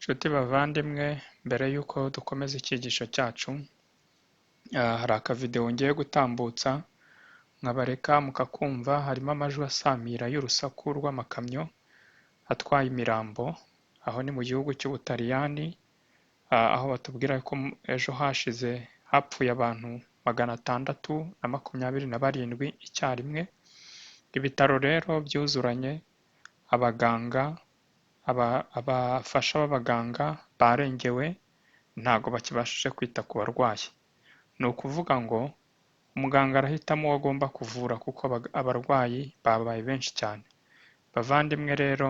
Nshuti bavandimwe, mbere y'uko dukomeza icyigisho cyacu, hari akavidewo ngiye gutambutsa nkabareka mukakumva, harimo amajwi asamira y'urusaku rw'amakamyo atwaye imirambo, aho ni mu gihugu cy'Ubutaliyani, aho batubwira ko ejo hashize hapfuye abantu 627 icyarimwe. Ibitaro rero byuzuranye abaganga, abafasha b'abaganga barengewe, ntago bakibashije kwita ku barwayi. Ni ukuvuga ngo umuganga arahitamo uwo agomba kuvura kuko abarwayi babaye benshi cyane. Bavandimwe rero,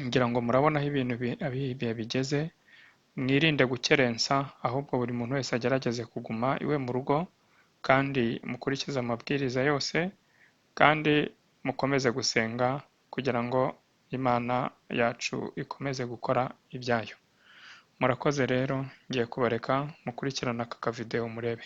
ngira ngo murabona aho ibintu ibihe bigeze, mwirinde gukerensa, ahubwo buri muntu wese agerageze kuguma iwe mu rugo, kandi mukurikize amabwiriza yose, kandi mukomeze gusenga kugira ngo Imana yacu ikomeze gukora ibyayo. Murakoze rero, ngiye kubareka mukurikirane aka kavidewo murebe.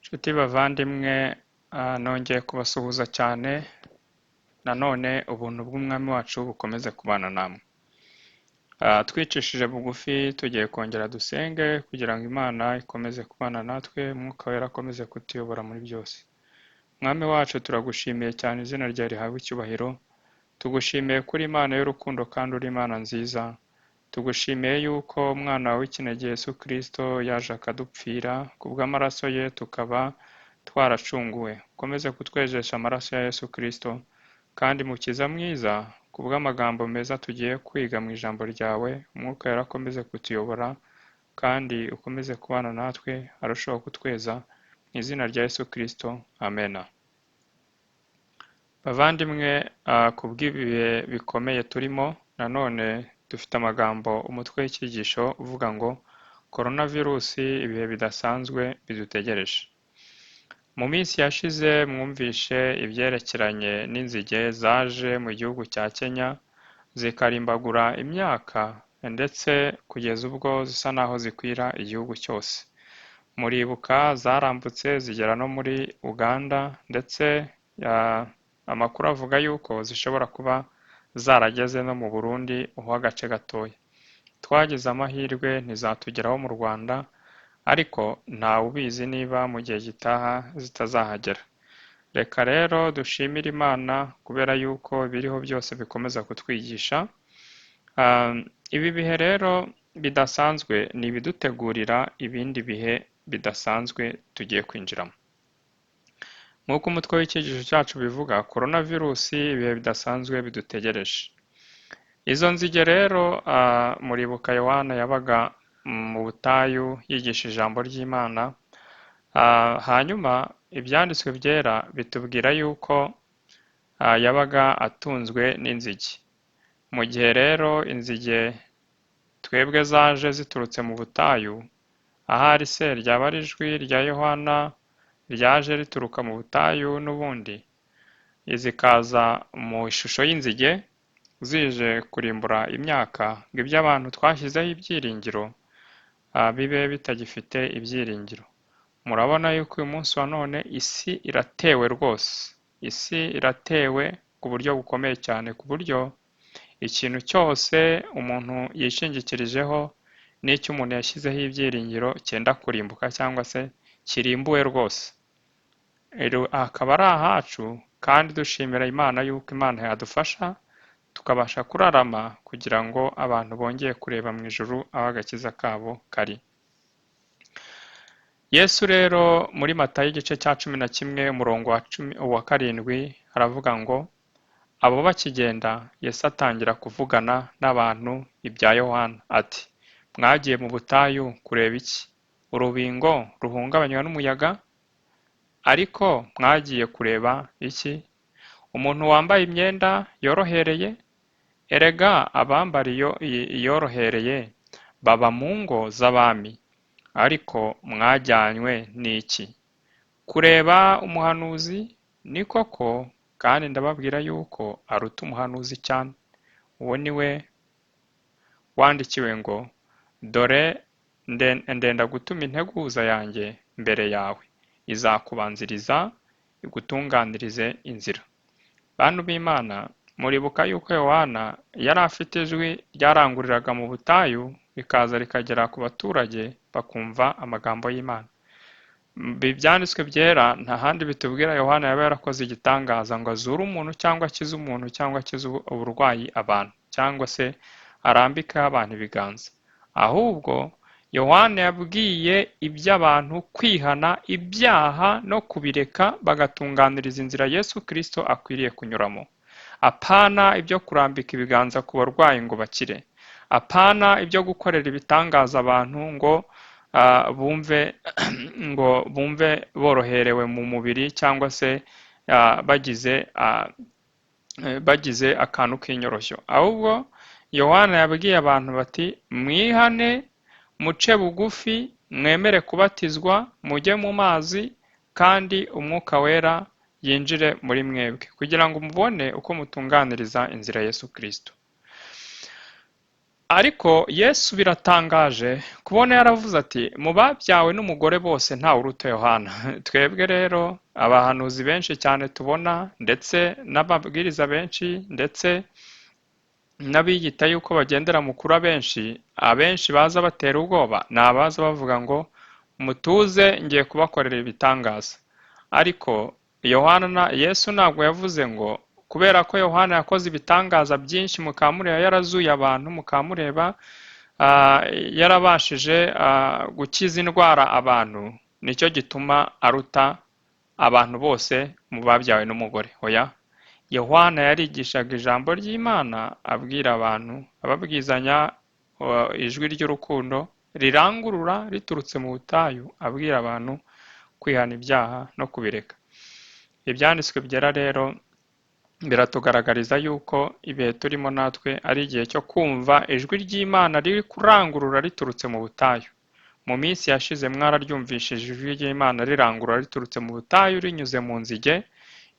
Nshuti bavandimwe, nongeye kubasuhuza cyane, nanone ubuntu bw'Umwami wacu bukomeze kubana namwe. Twicishije bugufi tugiye kongera dusenge kugira ngo Imana ikomeze kubana natwe, Umwuka Wera akomeze kutuyobora muri byose. Mwami wacu, turagushimiye cyane, izina ryawe rihabwe icyubahiro. Tugushimiye kuri Imana y'urukundo kandi uri Imana nziza. Tugushimiye yuko umwana wawe w'ikinege Yesu Kristo yaje akadupfira, kubw'amaraso ye tukaba twaracunguwe. Ukomeze kutwejesha amaraso ya Yesu Kristo, kandi Mukiza mwiza, kubw'amagambo meza tugiye kwiga mu ijambo ryawe, Umwuka Wera akomeze kutuyobora, kandi ukomeze kubana natwe, arushaho kutweza, mu izina rya Yesu Kristo, amena. Bavandimwe, kubw'ibihe bikomeye turimo, nanone dufite amagambo, umutwe w'icyigisho uvuga ngo Coronavirusi, ibihe bidasanzwe bidutegereje. Mu minsi yashize mwumvishe ibyerekeranye n'inzige zaje mu gihugu cya Kenya, zikarimbagura imyaka, ndetse kugeza ubwo zisa naho zikwira igihugu cyose. Muribuka zarambutse zigera no muri Uganda, ndetse amakuru avuga yuko zishobora kuba zarageze no mu Burundi ho agace gatoya. Twagize amahirwe ntizatugeraho mu Rwanda, ariko ntawe ubizi niba mu gihe gitaha zitazahagera. Reka rero dushimire Imana kubera yuko ibiriho byose bikomeza kutwigisha. Ibi bihe rero bidasanzwe ni ibidutegurira ibindi bihe bidasanzwe tugiye kwinjiramo. Nk'uko umutwe w'icyigisho cyacu bivuga, coronavirusi, ibihe bidasanzwe bidutegereje. Izo nzige rero, muribuka Yohana yabaga mu butayu yigisha ijambo ry'Imana, hanyuma ibyanditswe byera bitubwira yuko yabaga atunzwe n'inzige. Mu gihe rero inzige twebwe zaje ziturutse mu butayu, ahari se ryaba ari ijwi rya Yohana ryaje rituruka mu butayu n'ubundi, zikaza mu ishusho y'inzige zije kurimbura imyaka, ngo ibyo abantu twashyizeho ibyiringiro bibe bitagifite ibyiringiro. Murabona yuko uyu munsi wa none isi iratewe rwose, isi iratewe ku buryo bukomeye cyane, ku buryo Ikintu cyose umuntu yishingikirijeho n'icyo umuntu yashyizeho ibyiringiro cyenda kurimbuka cyangwa se kirimbuwe rwose. Akaba ari ahacu, kandi dushimira Imana yuko Imana yadufasha tukabasha kurarama kugira ngo abantu bongeye kureba mu ijuru aho agakiza kabo kari. Yesu rero muri Matayo igice cya 11 umurongo wa 17 aravuga ngo abo bakigenda Yesu atangira kuvugana n'abantu ibya Yohana ati mwagiye mu butayu kureba iki? Urubingo ruhungabanywa n'umuyaga? Ariko mwagiye kureba iki? Umuntu wambaye imyenda yorohereye? Erega abambara iyorohereye baba mu ngo z'abami. Ariko mwajyanywe n'iki? Kureba umuhanuzi? Ni koko, kandi ndababwira yuko aruta umuhanuzi cyane. Uwo ni we wandikiwe ngo dore ndenda gutuma integuza yanjye mbere yawe, izakubanziriza igutunganirize inzira. Bantu b'Imana, muribuka yuko Yohana yari afite ijwi ryaranguriraga mu butayu, rikaza rikagera ku baturage bakumva amagambo y'Imana. Ibyanditswe byera nta handi bitubwira Yohana yaba yarakoze igitangaza ngo azure umuntu cyangwa akize umuntu cyangwa akize uburwayi abantu cyangwa se arambikeho abantu ibiganza. Ahubwo Yohana yabwiye iby'abantu kwihana ibyaha no kubireka bagatunganiriza inzira Yesu Kristo akwiriye kunyuramo. Apana ibyo kurambika ibiganza ku barwayi ngo bakire, apana ibyo gukorera ibitangaza abantu ngo bumve ngo bumve boroherewe mu mubiri cyangwa se bagize akantu k'inyoroshyo. Ahubwo Yohana yabwiye abantu bati mwihane, muce bugufi, mwemere kubatizwa, mujye mu mazi, kandi umwuka wera yinjire muri mwebwe kugira ngo mubone uko mutunganiriza inzira Yesu Kristo. Ariko Yesu biratangaje kubona yaravuze ati mu babyawe n'umugore bose ntawe uruta Yohana. Twebwe rero abahanuzi benshi cyane tubona, ndetse n'ababwiriza benshi, ndetse n'abiyita yuko bagendera mu kuri abenshi baza batera ubwoba ni abaza bavuga ngo mutuze ngiye kubakorera ibitangaza. Ariko Yohana, Yesu ntabwo yavuze ngo kubera ko Yohana yakoze ibitangaza byinshi mukamureba yarazuye abantu, mukamureba yarabashije gukiza indwara abantu, nicyo gituma aruta abantu bose mu babyawe n'umugore. Oya, Yohana yarigishaga ijambo ry'Imana abwira abantu, ababwizanya ijwi ry'urukundo rirangurura riturutse mu butayu, abwira abantu kwihana ibyaha no kubireka. Ibyanditswe byera rero biratugaragariza yuko ibihe turimo natwe ari igihe cyo kumva ijwi ry'Imana riri kurangurura riturutse mu butayu. Mu minsi yashize mwararyumvishije ijwi ry'Imana rirangurura riturutse mu butayu rinyuze mu nzige.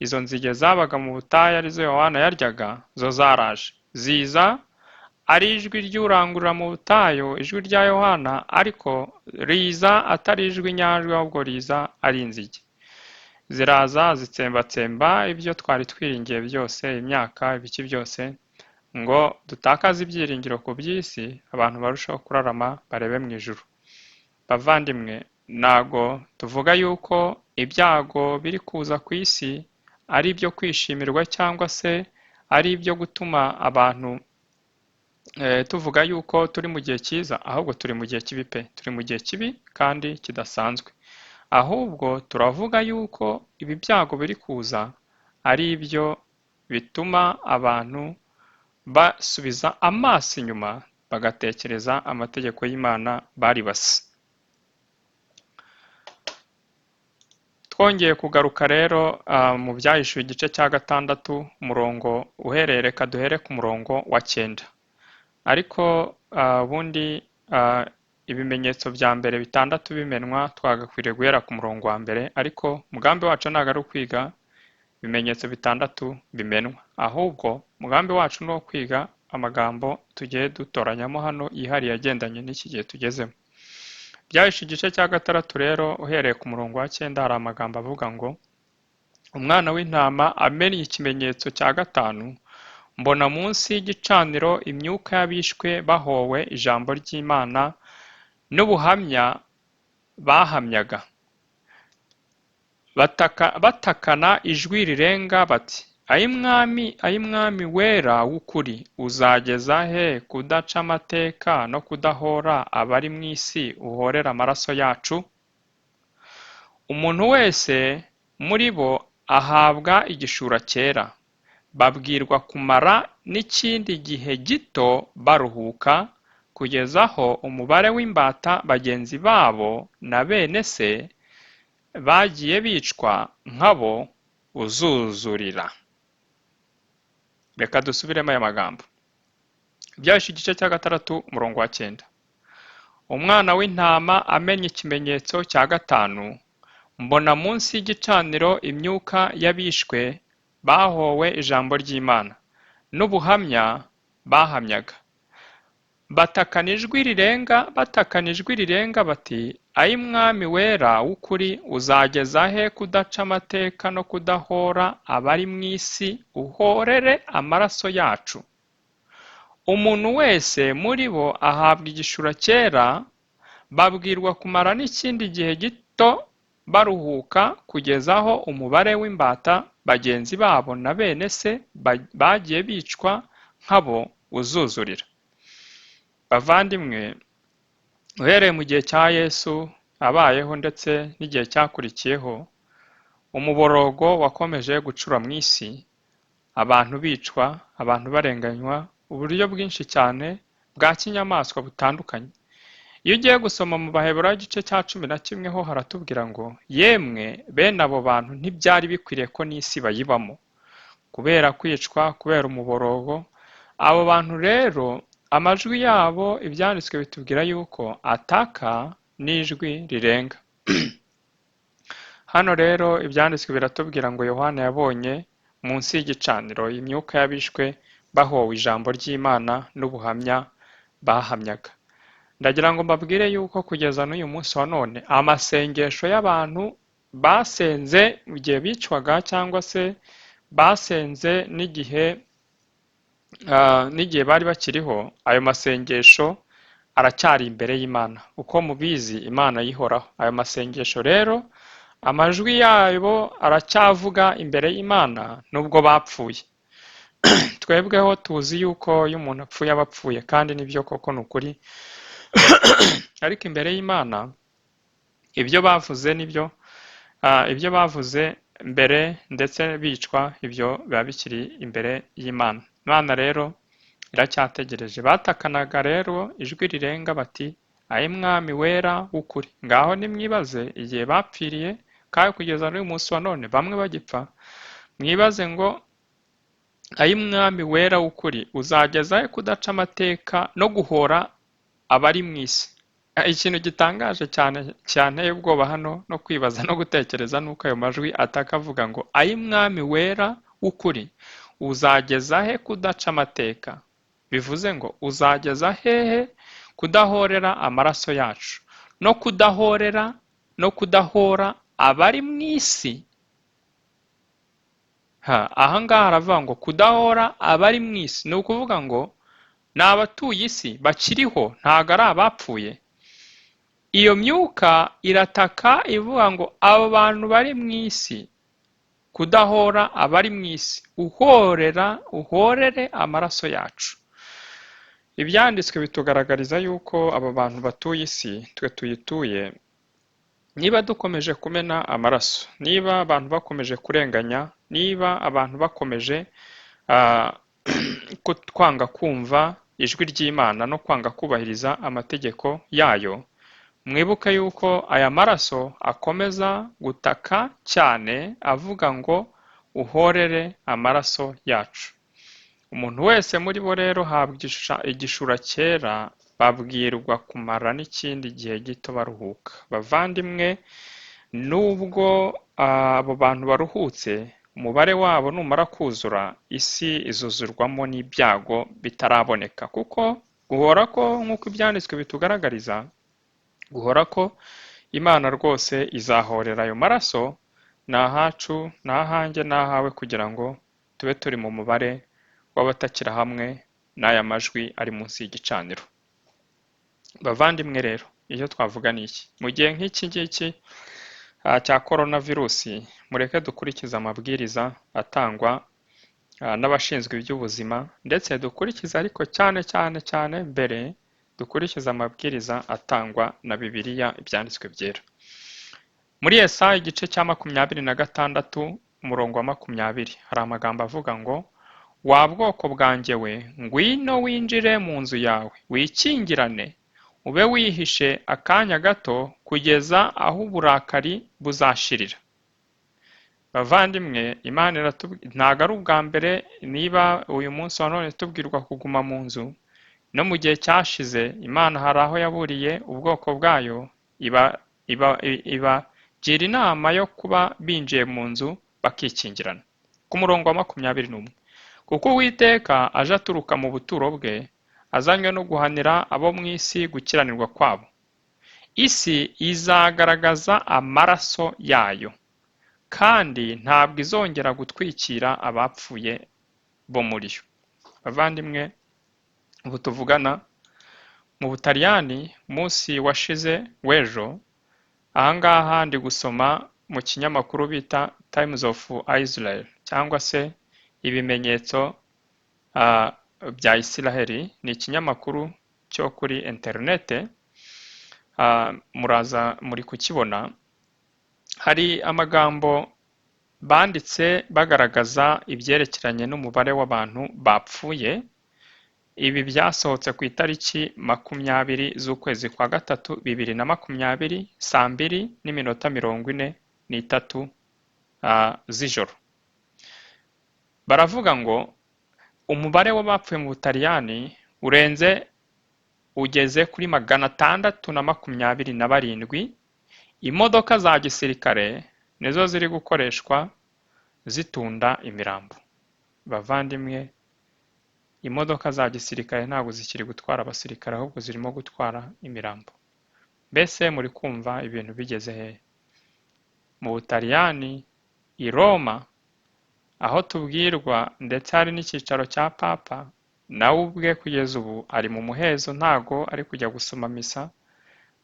Izo nzige zabaga mu butayu arizo Yohana yaryaga, zo zaraje ziza ari ijwi ry'urangurura mu butayu, ijwi rya Yohana, ariko riza atari ijwi nyajwi, ahubwo riza ari inzige. Ziraza zitsembatsemba ibyo twari twiringiye byose, imyaka, ibiki byose, ngo dutakaze ibyiringiro ku by'isi, abantu barushaho kurarama barebe mu ijuru. Bavandimwe, ntago tuvuga yuko ibyago biri kuza ku isi ari ibyo kwishimirwa cyangwa se ari ibyo gutuma abantu tuvuga yuko turi mu gihe cyiza, ahubwo turi mu gihe kibi pe, turi mu gihe kibi kandi kidasanzwe. Ahubwo turavuga yuko ibi byago biri kuza ari ibyo bituma abantu basubiza amaso inyuma bagatekereza amategeko y'Imana bari basi. Twongeye kugaruka rero mu Byahishuwe igice cya 6 umurongo uhereye, reka duhere ku murongo wa 9. Ariko ubundi ibimenyetso bya mbere 6 bimenwa twagakwiriye guhera ku murongo wa mbere, ariko umugambi wacu ntabwo ari ukwiga ibimenyetso 6 bimenwa, ahubwo umugambi wacu ni uwo kwiga amagambo tugiye dutoranyamo hano yihariye agendanye n'iki gihe tugezemo. Byahishuwe igice cya 6 rero uhereye ku murongo wa 9 hari amagambo avuga ngo umwana w'intama amennye ikimenyetso cya 5, Mbona munsi y'igicaniro imyuka y'abishwe bahowe ijambo ry'Imana n'ubuhamya bahamyaga. Batakana ijwi rirenga bati: Ayi Mwami wera w'ukuri, uzageza he kudaca amateka no kudahora abari mu isi uhorera amaraso yacu? Umuntu wese muri bo ahabwa igishura cyera, babwirwa kumara n'ikindi gihe gito baruhuka, kugeza aho umubare w'imbata bagenzi babo na bene se bagiye bicwa nkabo uzuzurira. Reka dusubiremo aya magambo. Ibyahishuwe igice cya 6 umurongo wa 9. Umwana w'intama amennye ikimenyetso cya 5, mbona munsi y'igicaniro imyuka y'abishwe bahowe ijambo ry'Imana n'ubuhamya bahamyaga. Batakana ijwi rirenga bati: Ayi Mwami wera w'ukuri, uzageza he kudaca amateka no kudahora abari mu isi uhorere amaraso yacu? Umuntu wese muri bo ahabwa igishura cyera, babwirwa kumara n'ikindi gihe gito baruhuka, kugeza aho umubare w'imbata bagenzi babo na bene se bagiye bicwa nkabo uzuzurira. Bavandimwe, uhereye mu gihe cya Yesu abayeho ndetse n'igihe cyakurikiyeho, umuborogo wakomeje gucura mu isi, abantu bicwa, abantu barenganywa, uburyo bwinshi cyane bwa kinyamaswa butandukanye. Iyo ugiye gusoma mu Baheburayo igice cya 11 ho haratubwira ngo yemwe bene abo bantu ntibyari bikwiriye ko n'isi bayibamo, kubera kwicwa, kubera umuborogo. Abo bantu rero amajwi yabo ibyanditswe bitubwira yuko ataka n'ijwi rirenga. Hano rero ibyanditswe biratubwira ngo Yohana yabonye munsi y'igicaniro imyuka y'abishwe bahowe ijambo ry'Imana n'ubuhamya bahamyaga. Ndagira ngo mbabwire yuko kugeza n'uyu munsi wa none amasengesho y'abantu basenze mu gihe bicwaga cyangwa se basenze n'igihe bari bakiriho, ayo masengesho aracyari imbere y'Imana. Uko mubizi, Imana yihoraho. Ayo masengesho rero amajwi yabo aracyavuga imbere y'Imana nubwo bapfuye. Twebweho tuzi yuko iyo umuntu apfuye aba apfuye, kandi nibyo koko ni ukuri. Ariko imbere y'Imana ibyo bavuze nibyo, ibyo bavuze mbere ndetse bicwa, ibyo biba bikiri imbere y'Imana. Imana rero iracyategereje. Batakanaga rero ijwi rirenga bati: Ayi Mwami wera w'ukuri. Ngaho nimwibaze igihe bapfiriye, kandi kugeza n'uyu munsi wa none bamwe bagipfa. Mwibaze ngo ayi Mwami wera w'ukuri, uzageza he kudaca amateka no guhora abari mu isi? Ikintu gitangaje cyane cyanteye ubwoba hano no kwibaza no gutekereza nuko ayo majwi ataka avuga ngo ayi Mwami wera w'ukuri, uzageza he kudaca amateka? Bivuze ngo uzageza hehe kudahorera amaraso yacu no kudahorera no kudahora abari mu isi? Aha ngaha haravuga ngo kudahora abari mu isi, ni ukuvuga ngo ni abatuye isi bakiriho, ntabwo ari abapfuye. Iyo myuka irataka ivuga ngo abo bantu bari mu isi, kudahora abari mu isi, uhorera uhorere amaraso yacu. Ibyanditswe bitugaragariza yuko aba bantu batuye isi, twe tuyituye, niba dukomeje kumena amaraso, niba abantu bakomeje kurenganya, niba abantu bakomeje kwanga kumva ijwi ry'Imana no kwanga kubahiriza amategeko yayo, mwibuke yuko aya maraso akomeza gutaka cyane avuga ngo uhorere amaraso yacu. Umuntu wese muri bo rero habwa igishura cyera, babwirwa kumara n'ikindi gihe gito baruhuka. Bavandimwe, nubwo abo bantu baruhutse, umubare wabo numara kuzura, isi izuzurwamo n'ibyago bitaraboneka. Kuko guhora ko, nk'uko ibyanditswe bitugaragariza, guhora ko Imana rwose izahorera ayo maraso, ni ahacu, ni ahanjye, ni ahawe, kugira ngo tube turi mu mubare w'abatakira hamwe n'aya majwi ari munsi y'igicaniro. Bavandimwe rero, icyo twavuga ni iki: mu gihe nk'iki ngiki cya korona virusi, mureke dukurikize amabwiriza atangwa n'abashinzwe iby'ubuzima, ndetse dukurikize ariko cyane cyane cyane mbere dukurikize amabwiriza atangwa na Bibiliya, ibyanditswe byera. Muri Yesaya igice cya 26 umurongo wa 20 hari amagambo avuga ngo: wa bwoko bwanjye we, ngwino winjire mu nzu yawe, wikingirane, ube wihishe akanya gato kugeza aho uburakari buzashirira. Bavandimwe, Imana ntabwo ari ubwa mbere niba uyu munsi wa none tubwirwa kuguma mu nzu, no mu gihe cyashize Imana hari aho yaburiye ubwoko bwayo, ibagira inama yo kuba binjiye mu nzu bakikingirana. Ku murongo wa 21, kuko Uwiteka aje aturuka mu buturo bwe, azanywe no guhanira abo mu isi gukiranirwa kwabo. Isi izagaragaza amaraso yayo, kandi ntabwo izongera gutwikira abapfuye bo muri yo. Bavandimwe, ubu tuvugana mu Butaliyani munsi washize w'ejo, ahangaha ndi gusoma mu kinyamakuru bita Times of Israel, cyangwa se ibimenyetso bya Isiraheli, ni ikinyamakuru cyo kuri interinete, muraza muri kukibona. Hari amagambo banditse bagaragaza ibyerekeranye n'umubare w'abantu bapfuye. Ibi byasohotse ku itariki 20 z'ukwezi kwa 3 2020 saa 2:43 z'ijoro. Baravuga ngo umubare w'abapfuye mu Butaliyani urenze ugeze kuri 627. Imodoka za gisirikare nizo ziri gukoreshwa zitunda imirambo. Bavandimwe, imodoka za gisirikare ntabwo zikiri gutwara abasirikare, ahubwo zirimo gutwara imirambo. Mbese muri kumva ibintu bigeze hehe? Mu Butaliyani, i Roma, aho tubwirwa ndetse hari n'icyicaro cya Papa, nawe ubwe kugeza ubu ari mu muhezo, ntago ari kujya gusoma misa.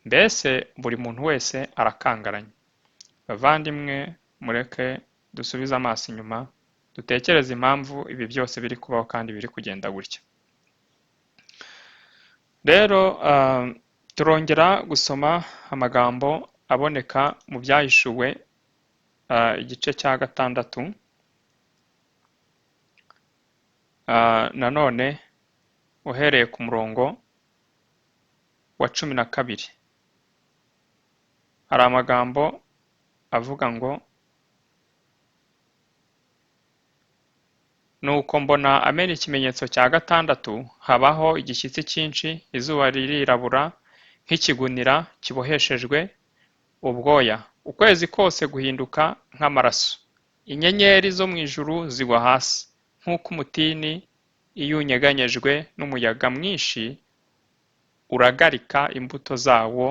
Mbese buri muntu wese arakangaranye. Bavandimwe, mureke dusubize amaso inyuma, dutekereze impamvu ibi byose biri kubaho kandi biri kugenda gutya. Rero turongera gusoma amagambo aboneka mu byahishuwe igice cya 6, nanone uhereye ku murongo wa 12. Hari amagambo avuga ngo: nuko mbona amena ikimenyetso cya 6, habaho igishyitsi cyinshi, izuba ririrabura nk'ikigunira kiboheshejwe ubwoya, ukwezi kose guhinduka nk'amaraso, inyenyeri zo mu ijuru zigwa hasi, nk'uko umutini iyo unyeganyejwe n'umuyaga mwinshi uragarika imbuto zawo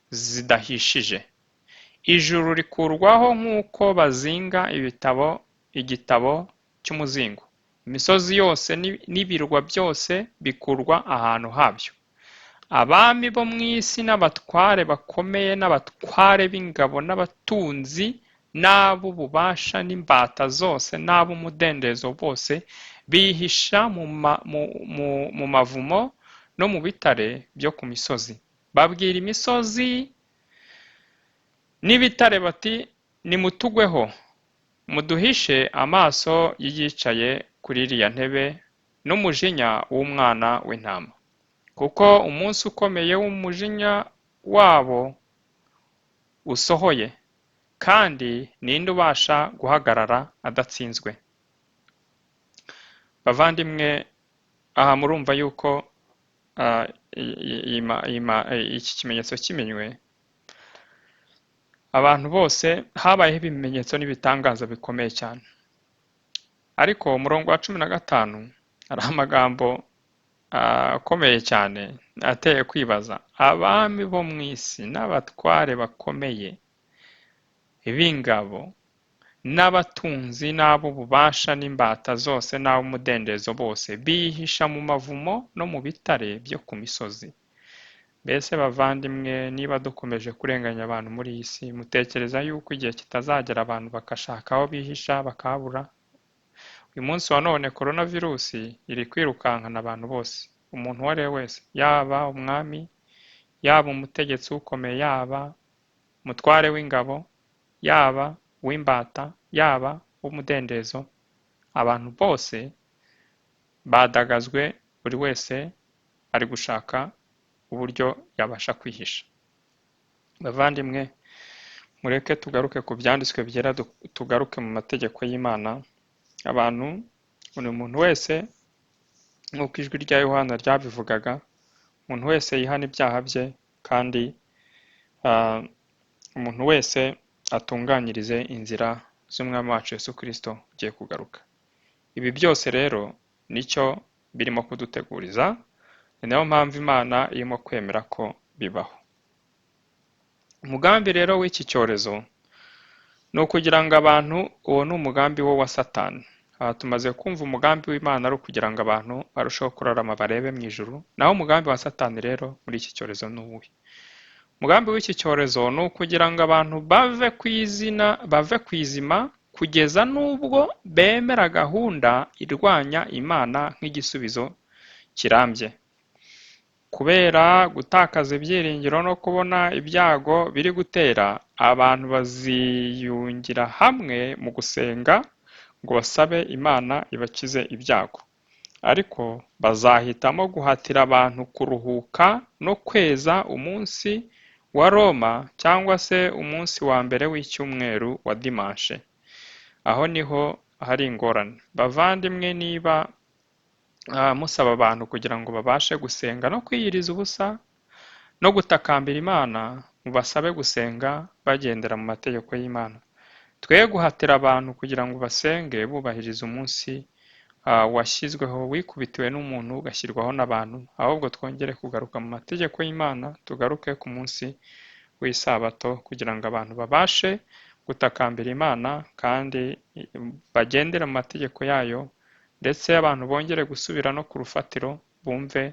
zidahishije. Ijuru rikurwaho nk'uko bazinga igitabo cy'umuzingo, imisozi yose n'ibirwa byose bikurwa ahantu habyo. Abami bo mu isi n'abatware bakomeye n'abatware b'ingabo n'abatunzi n'ab'ububasha n'imbata zose n'ab'umudendezo bose bihisha mu mavumo no mu bitare byo ku misozi. Babwira imisozi n'ibitare bati: nimutugweho, muduhishe amaso y'iyicaye kuri iriya ntebe n'umujinya w'umwana w'intama, kuko umunsi ukomeye w'umujinya wabo usohoye, kandi ninde ubasha guhagarara adatsinzwe? Bavandimwe, aha murumva yuko iki kimenyetso kimenywe, abantu bose habayeho ibimenyetso n'ibitangaza bikomeye cyane. Ariko umurongo wa 15 hari amagambo akomeye cyane ateye kwibaza. Abami bo mu isi n'abatware bakomeye b'ingabo N'abatunzi n'ab'ububasha n'imbata zose n'ab'umudendezo bose bihisha mu mavumo no mu bitare byo ku misozi. Mbese bavandimwe, niba dukomeje kurenganya abantu muri iyi si, mutekereza yuko igihe kitazagera abantu bagashaka aho bihisha bakahabura? Uyu munsi wa none korona virusi iri kwirukankana abantu bose, umuntu uwo ari we wese, yaba umwami, yaba umutegetsi ukomeye, yaba umutware w'ingabo, yaba uw'imbata, yaba uw'umudendezo, abantu bose badagazwe, buri wese ari gushaka uburyo yabasha kwihisha. Bavandimwe, mureke tugaruke ku byanditswe byera, tugaruke mu mategeko y'Imana. Abantu, buri muntu wese, nk'uko ijwi rya Yohana ryabivugaga, umuntu wese yihana ibyaha bye, kandi umuntu wese atunganyirize inzira z'Umwami wacu Yesu Kristo ugiye kugaruka. Ibi byose rero nicyo birimo kuduteguriza, ni nayo mpamvu Imana irimo kwemera ko bibaho. Umugambi rero w'iki cyorezo ni ukugira ngo abantu, uwo ni umugambi wo wa Satani. Aha tumaze kumva umugambi w'Imana ari ukugira ngo abantu barusheho kurarama barebe mu ijuru, naho umugambi wa Satani rero muri iki cyorezo ni uwuhe? Umugambi w'iki cyorezo ni ukugira ngo abantu bave ku izina, bave ku izima, kugeza n'ubwo bemera gahunda irwanya Imana nk'igisubizo kirambye. Kubera gutakaza ibyiringiro no kubona ibyago biri gutera, abantu baziyungira hamwe mu gusenga ngo basabe Imana ibakize ibyago. Ariko bazahitamo guhatira abantu kuruhuka no kweza umunsi wa Roma cyangwa se umunsi wa mbere w'icyumweru wa dimanche. Aho niho hari ingorane. Bavandimwe, niba musaba abantu kugira ngo babashe gusenga no kwiyiriza ubusa no gutakambira Imana, mubasabe gusenga bagendera mu mategeko y'Imana. Twe guhatira abantu kugira ngo basenge bubahiriza umunsi washyizweho, wikubitiwe n'umuntu ugashyirwaho n'abantu, ahubwo twongere kugaruka mu mategeko y'Imana, tugaruke ku munsi w'isabato kugira ngo abantu babashe gutakambira Imana kandi bagendere mu mategeko yayo, ndetse abantu bongere gusubira no ku rufatiro bumve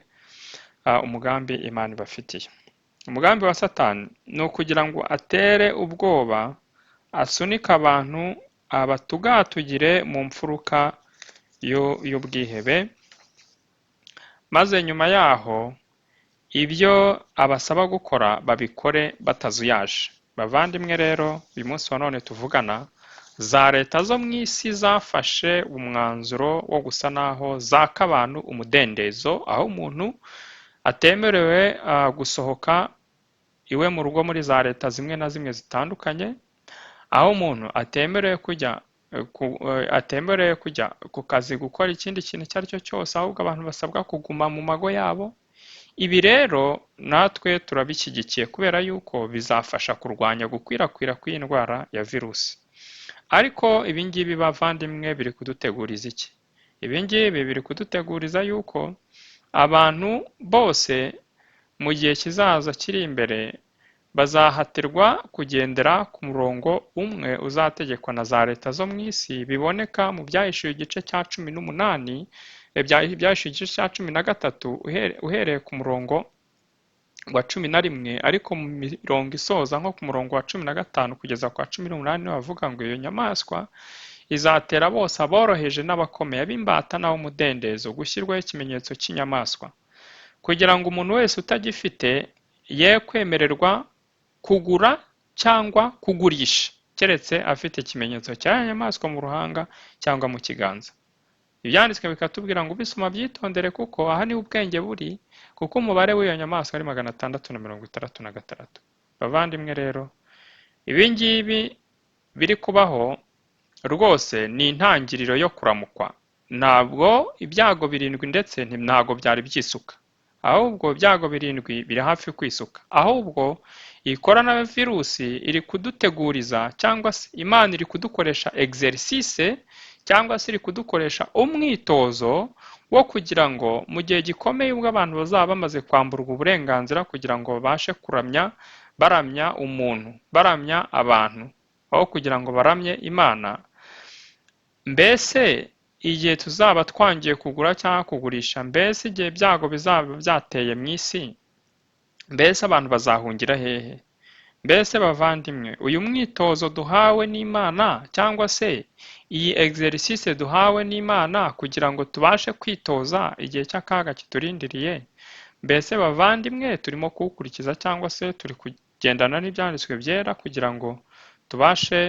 umugambi Imana ibafitiye. Umugambi wa Satani ni ukugira ngo atere ubwoba, asunike abantu, abatugatugire mu mfuruka y'ubwihebe, maze nyuma yaho ibyo abasaba gukora babikore batazuyaje. Bavandimwe rero, uyu munsi wa none tuvugana, za leta zo mu isi zafashe umwanzuro wo gusa naho zaka abantu umudendezo, aho umuntu atemerewe gusohoka iwe mu rugo muri za leta zimwe na zimwe zitandukanye, aho umuntu atemerewe kujya ku kazi gukora ikindi kintu icyo ari cyo cyose, ahubwo abantu basabwa kuguma mu mago yabo. Ibi rero natwe turabishyigikiye kubera yuko bizafasha kurwanya gukwirakwira kw'iyi ndwara ya virusi. Ariko ibi ngibi bavandimwe biri kuduteguriza iki? Ibi ngibi biri kuduteguriza yuko abantu bose mu gihe kizaza kiri imbere bazahatirwa kugendera ku murongo umwe uzategekwa na za leta zo mu isi, biboneka mu Byahishuwe igice cya 18, Byahishuwe igice cya 13 uhereye ku murongo wa 11, ariko mu mirongo isoza nko ku murongo wa 15 kugeza ku wa 18 bavuga ngo iyo nyamaswa izatera bose aboroheje n'abakomeye, ab'imbata n'ab'umudendezo, gushyirwaho ikimenyetso cy'inyamaswa, kugira ngo umuntu wese utagifite ye kwemererwa kugura cyangwa kugurisha, keretse afite ikimenyetso cya nyamaswa mu ruhanga cyangwa mu kiganza. Ibyanditswe bikatubwira ngo ubisoma byitondere, kuko aha niho ubwenge buri, kuko umubare w'iyo nyamaswa ari 666. Bavandimwe rero, ibi ngibi biri kubaho rwose ni intangiriro yo kuramukwa. Ntabwo ibyago birindwi ndetse ntabwo byari byisuka, ahubwo ibyago birindwi biri hafi kwisuka. Ahubwo iyi korona virusi iri kuduteguriza, cyangwa se Imana iri kudukoresha exercice, cyangwa se iri kudukoresha umwitozo wo kugira ngo mu gihe gikomeye ubwo abantu bazaba bamaze kwamburwa uburenganzira kugira ngo babashe kuramya, baramya umuntu, baramya abantu, aho kugira ngo baramye Imana, mbese igihe tuzaba twangiye kugura cyangwa kugurisha, mbese igihe ibyago bizaba byateye mu isi, mbese abantu bazahungira hehe? Mbese bavandimwe, uyu mwitozo duhawe n'Imana cyangwa se iyi exercice duhawe n'Imana kugira ngo tubashe kwitoza igihe cy'akaga kiturindiriye, mbese bavandimwe turimo kuwukurikiza cyangwa se turi kugendana n'ibyanditswe byera kugira ngo tubashe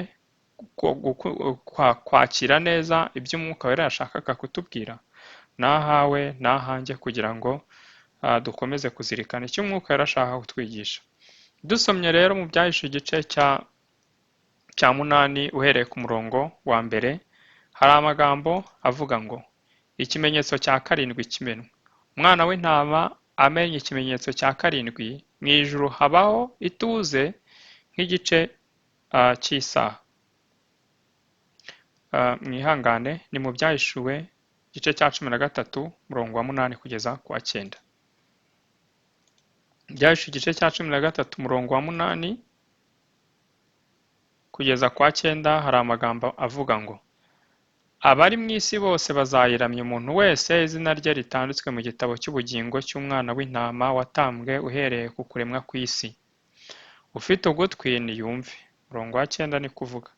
kwakira neza ibyo Umwuka Wera yashakaga kutubwira? Nahawe nahanjye kugira ngo dukomeze kuzirikana icyo Umwuka Wera ashaka kutwigisha. Dusomye rero mu Byahishuwe igice cya 8 uhereye ku murongo wa mbere, hari amagambo avuga ngo ikimenyetso cya 7 kimenwa, umwana w'intama amenya ikimenyetso cya 7, mu ijuru habaho ituze nk'igice cy'isaha. Mwihangane, ni mu Byahishuwe igice cya 13 umurongo wa 8 kugeza ku wa 9. Byahishuwe igice cya 13 umurongo wa 8 kugeza ku wa 9, hari amagambo avuga ngo abari mu isi bose bazayiramya, umuntu wese izina rye ritanditswe mu gitabo cy'ubugingo cy'umwana w'intama watambwe uhereye ku kuremwa kw'isi. Ufite ugutwi niyumve. Umurongo wa 9 ni kuvuga.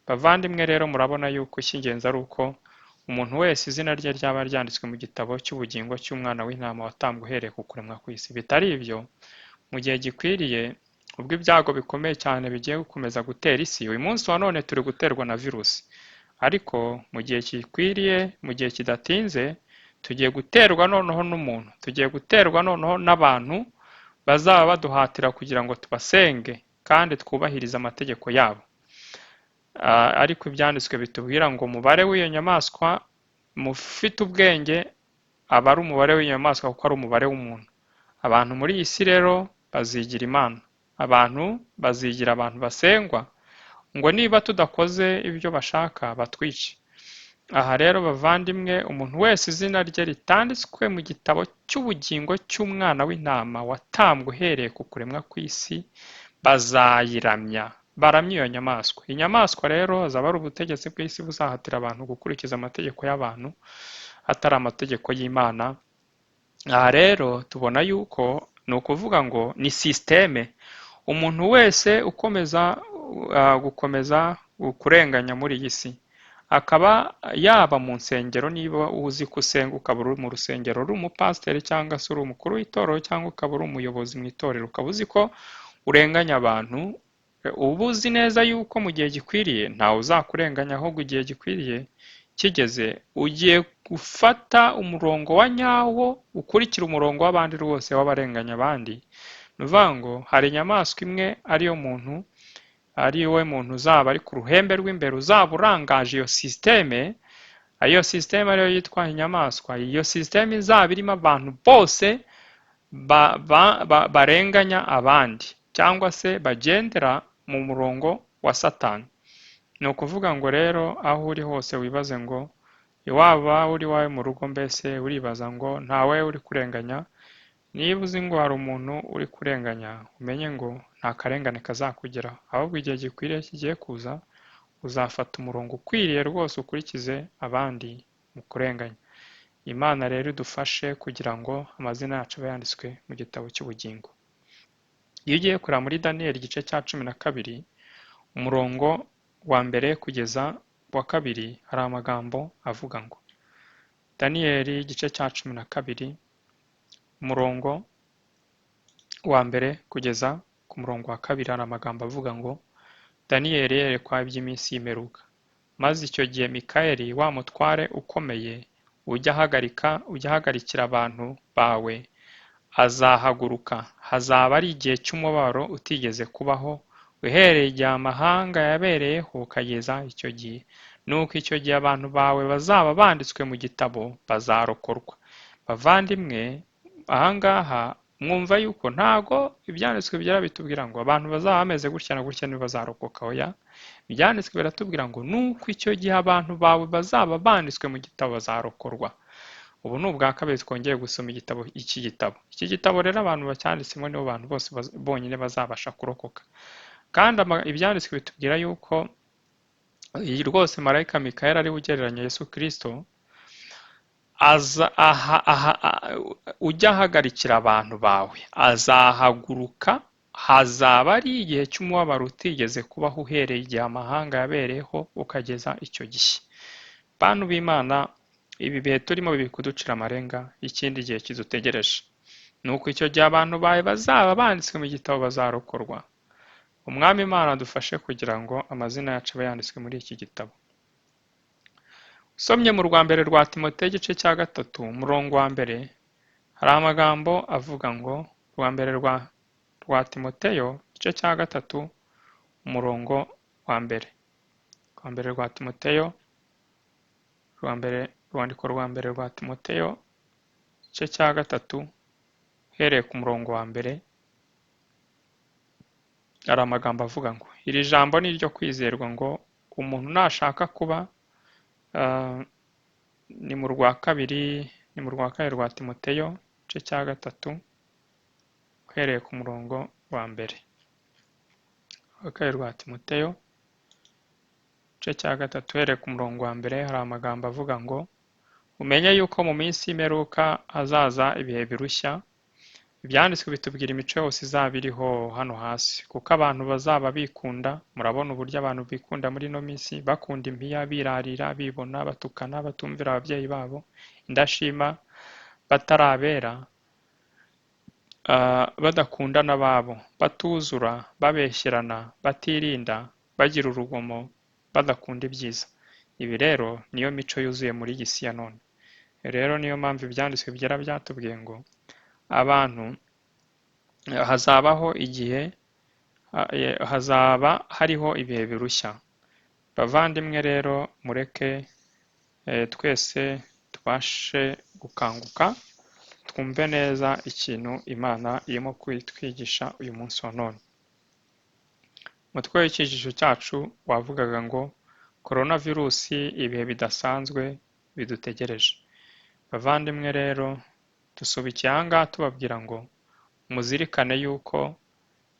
Bavandimwe rero murabona yuko icy'ingenzi ari uko umuntu wese izina rye ryaba ryanditswe mu gitabo cy'ubugingo cy'umwana w'intama watambwe uhereye ku kuremwa kw'isi. Bitari ibyo, mu gihe gikwiriye, ubwo ibyago bikomeye cyane bigiye gukomeza gutera isi, uyu munsi wa none turi guterwa na virusi, ariko mu gihe gikwiriye, mu gihe kidatinze, tugiye guterwa noneho n'umuntu, tugiye guterwa noneho n'abantu bazaba baduhatira kugira ngo tubasenge kandi twubahirize amategeko yabo. Ariko ibyanditswe bitubwira ngo umubare w'iyo nyamaswa mufite ubwenge aba ari umubare w'inyamaswa kuko ari umubare w'umuntu. Abantu muri iyi si rero bazigira Imana, abantu bazigira abantu basengwa, ngo niba tudakoze ibyo bashaka batwice. Aha rero bavandimwe, umuntu wese izina rye ritanditswe mu gitabo cy'ubugingo cy'umwana w'intama watambwe uhereye ku kuremwa kw'isi, bazayiramya, baramya iyo nyamaswa. Inyamaswa rero azaba ari ubutegetsi bw'isi buzahatira abantu gukurikiza amategeko y'abantu atari amategeko y'Imana. Aha rero tubona yuko ni ukuvuga ngo ni sisiteme, umuntu wese ukomeza gukomeza kurenganya muri iyi si, akaba yaba mu nsengero, niba uzi ko usenga ukaba uri mu rusengero, uri umupasiteri cyangwa se uri umukuru w'itorero cyangwa ukaba uri umuyobozi mu itorero, ukaba uzi ko urenganya abantu, uba uzi neza yuko mu gihe gikwiriye ntawe uzakurenganya, ahubwo igihe gikwiriye kigeze ugiye gufata umurongo wa nyawo, ukurikira umurongo w'abandi rwose w'abarenganya abandi. Ni ukuvuga ngo hari inyamaswa imwe ariyo muntu, ari we muntu uzaba ari ku ruhembe rw'imbere, uzaba urangaje iyo sisiteme, iyo sisiteme ariyo yitwa inyamaswa. Iyo sisiteme izaba irimo abantu bose barenganya abandi cyangwa se bagendera mu murongo wa Satani. Ni ukuvuga ngo rero aho uri hose wibaze ngo waba uri iwawe mu rugo, mbese uribaza ngo ntawe uri kurenganya. Niba uzi ngo hari umuntu uri kurenganya, umenye ngo nta karengane kazakugeraho, ahubwo igihe gikwiriye kigiye kuza uzafata umurongo ukwiriye rwose ukurikize abandi mu kurenganya. Imana rero idufashe kugira ngo amazina yacu abe yanditswe mu gitabo cy'ubugingo. Iyo ugiye kureba muri Daniyeli igice cya 12 umurongo wa 1 kugeza wa 2, hari amagambo avuga ngo Daniyeli igice cya 12 umurongo wa 1 kugeza ku murongo wa 2, hari amagambo avuga ngo Daniyeli yerekwa iby'iminsi y'imperuka. Maze icyo gihe Mikayeli wa mutware ukomeye ujya ahagarikira abantu bawe azahaguruka, hazaba ari igihe cy'umubabaro utigeze kubaho uhereye igihe amahanga yabereyeho ukageza icyo gihe. Nuko icyo gihe abantu bawe bazaba banditswe mu gitabo bazarokorwa. Bavandimwe, ahangaha mwumva yuko ntago ibyanditswe byera bitubwira ngo abantu bazaba bameze gutya na gutya ntibazarokoka. Oya, ibyanditswe biratubwira ngo nuko icyo gihe abantu bawe bazaba banditswe mu gitabo bazarokorwa. Ubu ni ubwa kabiri twongeye gusoma igitabo, iki gitabo. Iki gitabo rero abantu bacyanditsemo nibo bantu bose bonyine bazabasha kurokoka. Kandi ibyanditswe bitubwira yuko iyi rwose marayika Mikayeli ari we ugereranya Yesu Kristo, aza aha aha ujya ahagarikira abantu bawe, azahaguruka, hazaba ari igihe cy'umubabaro utigeze kubaho uhereye igihe amahanga yabereyeho ukageza icyo gihe. Bantu b'Imana, ibi bihe turimo biri kuducira amarenga y'ikindi gihe kidutegereje. Nuko icyo gihe abantu bawe bazaba banditswe mu gitabo bazarokorwa. Umwami Imana adufashe kugira ngo amazina yacu abe yanditswe muri iki gitabo. Usomye mu rwa mbere rwa Timoteyo igice cya 3 umurongo wa mbere, hari amagambo avuga ngo, rwa mbere rwa Timoteyo igice cya 3 umurongo wa mbere. Rwa mbere rwa Timoteyo, rwa mbere, urwandiko rwa mbere rwa Timoteyo igice cya 3 uhereye ku murongo wa mbere, hari amagambo avuga ngo, iri jambo ni iryo kwizerwa ngo umuntu nashaka kuba, ni mu rwa kabiri, ni mu rwa kabiri rwa Timoteyo igice cya 3 uhereye ku murongo wa mbere. Rwa kabiri rwa Timoteyo igice cya 3 uhereye ku murongo wa mbere, hari amagambo avuga ngo, umenye yuko mu minsi y'imperuka hazaza ibihe birushya. Ibyanditswe bitubwira imico yose izaba iriho hano hasi, kuko abantu bazaba bikunda. Murabona uburyo abantu bikunda muri ino minsi, bakunda impiya, birarira, bibona, batukana, batumvira ababyeyi babo, indashima, batarabera, badakundana babo, batuzura, babeshyerana, batirinda, bagira urugomo, badakunda ibyiza. Ibi rero niyo mico yuzuye muri iyi si ya none. Rero niyo mpamvu ibyanditswe byera byatubwiye ngo abantu hazabaho igihe, hazaba hariho ibihe birushya. Bavandimwe rero, mureke twese tubashe gukanguka, twumve neza ikintu Imana irimo kutwigisha uyu munsi wa none. Umutwe w'icyigisho cyacu wavugaga ngo coronavirusi, ibihe bidasanzwe bidutegereje. Bavandimwe rero, dusubikiye aha ngaha tubabwira ngo muzirikane yuko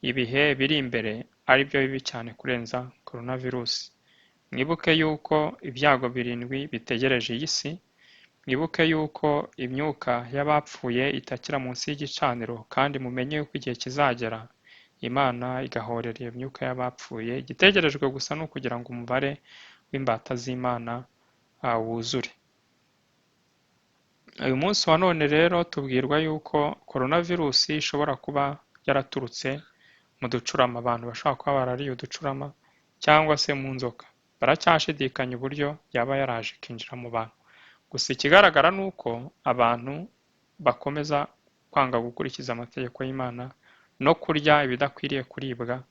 ibihe biri imbere ari byo bibi cyane kurenza coronavirus. Mwibuke yuko ibyago 7 bitegereje iyi si. Mwibuke yuko imyuka y'abapfuye itakira munsi y'igicaniro, kandi mumenye yuko igihe kizagera Imana igahorera iyo myuka y'abapfuye. Igitegerejwe gusa ni ukugira ngo umubare w'imbata z'Imana wuzure. Uyu munsi wa none rero tubwirwa yuko coronavirus ishobora kuba yaraturutse mu ducurama, abantu bashobora kuba barariye uducurama cyangwa se mu nzoka. Baracyashidikanya uburyo yaba yaraje ikinjira mu bantu. Gusa ikigaragara ni uko abantu bakomeza kwanga gukurikiza amategeko y'Imana no kurya ibidakwiriye kuribwa.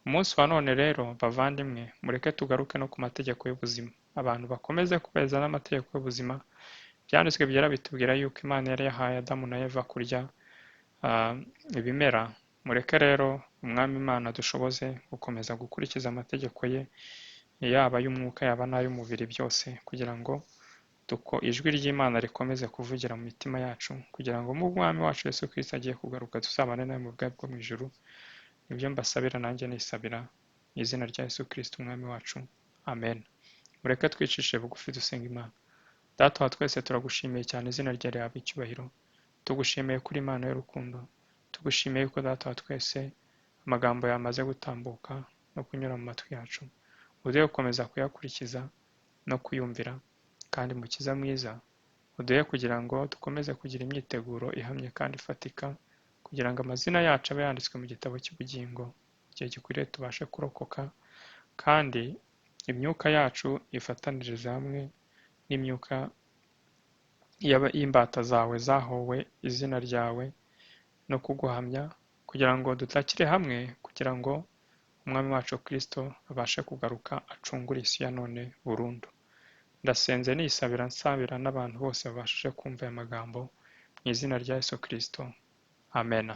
Umunsi wa none rero bavandimwe, mureke tugaruke no ku mategeko y'ubuzima. Abantu bakomeze kubeza n'amategeko y'ubuzima. Ibyanditswe byera bitubwira yuko Imana yari yahaye Adamu na Eva kurya ibimera. Mureke rero Umwami Imana dushoboze gukomeza gukurikiza amategeko ye, yaba ay'umwuka yaba n'ay'umubiri, byose kugira ngo ijwi ry'Imana rikomeze kuvugira mu mitima yacu, kugira ngo mu Mwami wacu Yesu Kristo agiye kugaruka tuzabane nawe mu bwami bwo mu ijuru. Nibyo mbasabira nanjye nisabira mu izina rya Yesu Kristo Umwami wacu, amen. Mureke twicishe bugufi dusenga Imana. Data wa twese, turagushimiye cyane, izina ryawe rihabwe icyubahiro. Tugushimiye kuri Imana y'urukundo, tugushimiye ko Data wa twese amagambo yamaze gutambuka no kunyura mu matwi yacu, uduhe gukomeza kuyakurikiza no kuyumvira. Kandi Mukiza mwiza, uduhe kugira ngo dukomeze kugira imyiteguro ihamye kandi ifatika, kugira ngo amazina yacu abe yanditswe mu gitabo cy'ubugingo, igihe gikwiriye tubashe kurokoka, kandi imyuka yacu ifatanirize hamwe n'imyuka y'imbata zawe zahowe izina ryawe no kuguhamya, kugira ngo dutakire hamwe, kugira ngo Umwami wacu Kristo abashe kugaruka acungure isi ya none burundu. Ndasenze nisabira nsabira n'abantu bose babashije kumva aya magambo mu izina rya Yesu Kristo. Amen.